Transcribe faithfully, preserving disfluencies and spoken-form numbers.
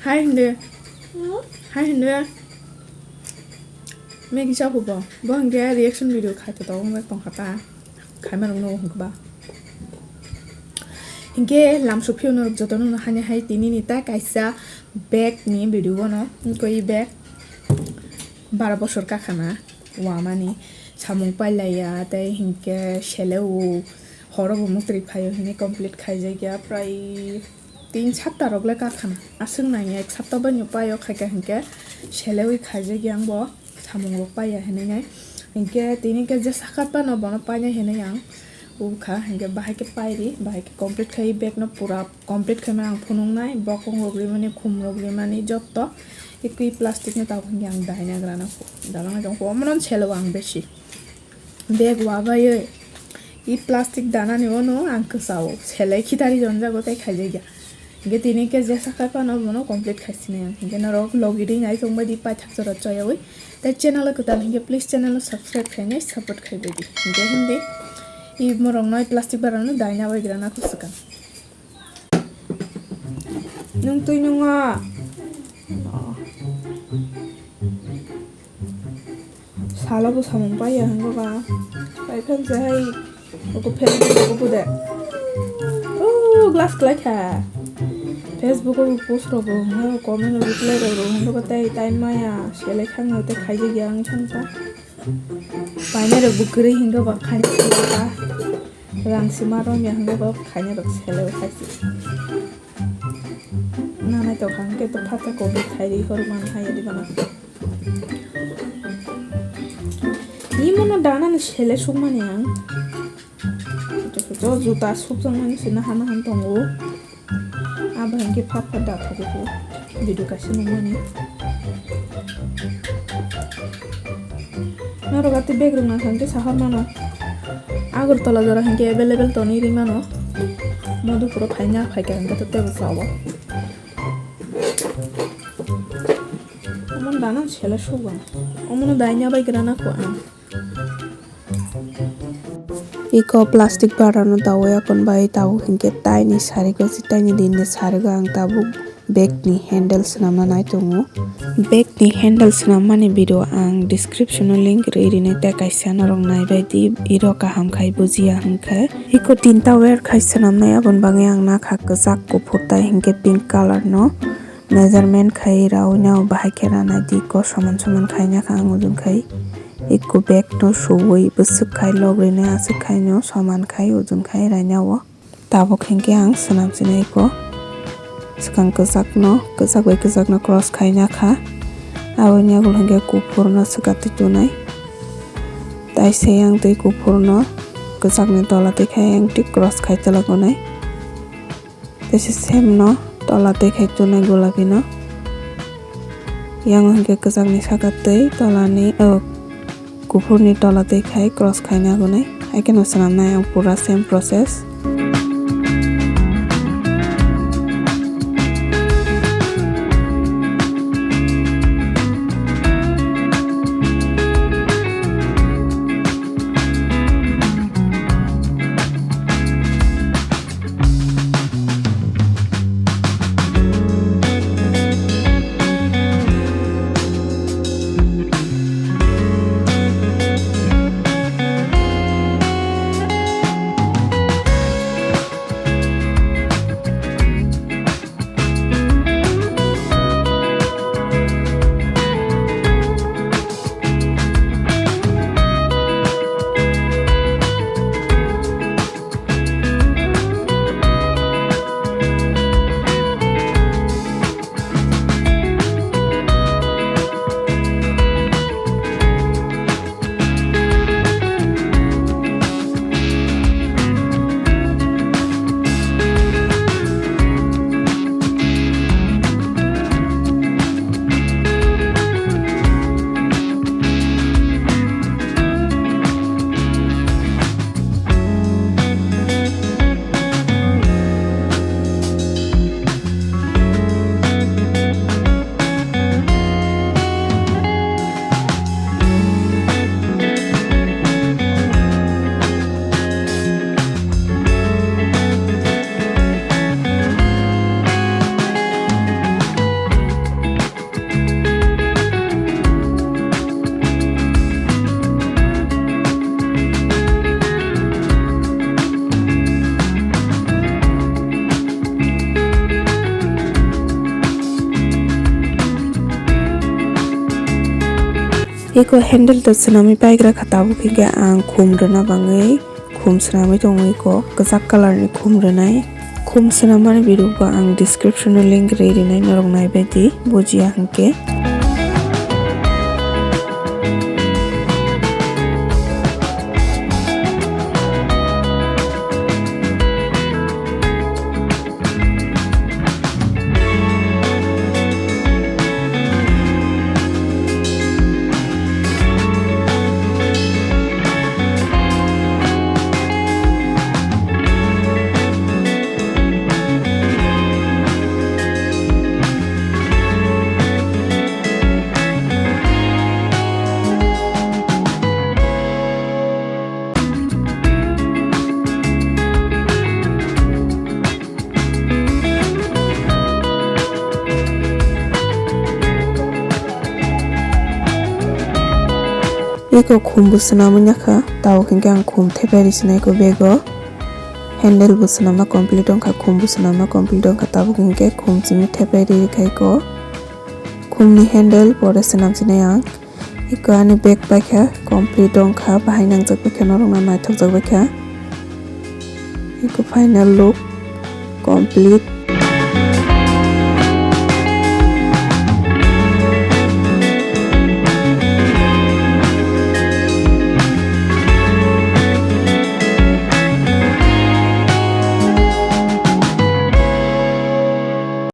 Hai hwndi. Hai hwndi. Maggie chaphubo. Bo hwnkhe reaction video khai to tongo wngwi tongkha ta. Khaima rwngno hwnkhe ba. Hwnkhe lamsok phiyokno jotono no hani hai tini ni ta kaisa bag ni video no. Wngkha i bag bara bosor kakhana. Wamani samung pailaiya tei hwnkhe sele o horo bo muktri phaio hinwi complete khaijakya prai tin sapta rok le kakhana aswk nangya ek sapta bai no paio khaikha hwnkhe selewi khaijakya ang bo samung rok paiya hinwi nai hwnkhe tini hwnkhe jesa khat phano bono painai hinwi ang ubkha hwnkhe bahai khe pairi bahai khe complete khai bag no pura complete khaimani ang phunuknai bokong rok rimani khum rok rimani jotto. Ekwi plastic no tabuk hwnkhe ang daina grana kho dana tongkho omono selo ang besi bag wabaiwi i plastic dana ni ono ang kwchao selai khitari jonjago tei khaijakya hwnkhe tini khe jesa khai phano bono complete khaisini ang hwnkhe norok logi ri nai tongbai di paithak jora choyawi tei channel o kwtal hwnkhe please channel o subscribe khainai support khaibai di hwnkhe hindi i morok no plastic bara no daina bai grana kho swkang. Nwng twi nungo. Salo bo samung paiya hwngo ba. Paiphan se hai oko Facebook oko bude. Oh, glass klai kha. Facebook o post rok bo hwngo, comment o reply rok bo hwngo ba tei time maya selai khango tei khaijak ya wng thang ta. Painai rok bo kwrwi hwngo ba khaina ba. Rang sima romya hwngo ba khaina rok selai khaisi. Nanai tokha hwnkhe to phatsa kobui khairi hor man hai ri bana. Imono dana ni sele sukmani ang. Kuchu kuchu juta sukjakmani se naha naha tongo. Abo hwnkhe phat phat da thogo video kaisa nukmani. Norok atwi bag rwngna hwnkhe sahor mano. Agartala jora hwnkhe available tonwi ri mano. Madhupuro phaina phaikha hwnkhe to tebo sao. Omo dana sele sugo. Omono daina bai grana ko ang. Iko plastic barano dawi akon bai tabuk hwnkhe taini sarigo, taini dinni sarigo ang tabuk. Bag ni handle swnamna nai tongo. Bag ni handle swnammani video ang description o link rwi rinai tei kaisa norok naibai di, iro kaham khai bujiya hwnkhe. Iko tinta wear khai swnamnai, aboni bagwi ang nakha kwchak, kuphur tai hwnkhe pink colour no measurement khai raui nao bahai khe ranai di, iko soman soman khaina kha ang ujung khai. Iko bag no suwi bwswk khai log rinai aswk khai no soman khai ujung khai rainao. Tabuk hinkhe ang swnam sinai ko. Swkang kwchakno, kwchak bai kwchakno cross khaina kha. Aboni yagulo hinkhe kuphurno swkatwi tunai. Taisa yang twi kuphurno kwchakni tola twi khai yang twi cross khai twlagonai. Taisa same no tola twi khai tunai gulabino. Yang hinkhe kwchakni saka twi tolani, oh, kuphurni tola twi khai cross khaina gunai. Haikhe no swnamnai ang pura same process. Eko handle to swnamwi paigra kha, tabuk hinkhe ang khum rwna bangwi khum swnamwi tongo, eko kwchak colour ni khum rwnai. Khum swnamani video bo ang description o link rwi rinai, norok naibaidi bujiya hinkhe. Eko khum bo swnamwi nakha, tabuk hinkhe ang khum thepai ri sinai eko bego. Handle bo swnamna complete wngkha, khum bo swnamna complete wngkha, tabuk hinkhe khum simi thepai ri kha eko. Khumni handle pore swnam sinai ang. Eko ani bag paikha, complete wngkha, bahai nangjak baikha, norokno naithokjak baikha. Eko final look complete.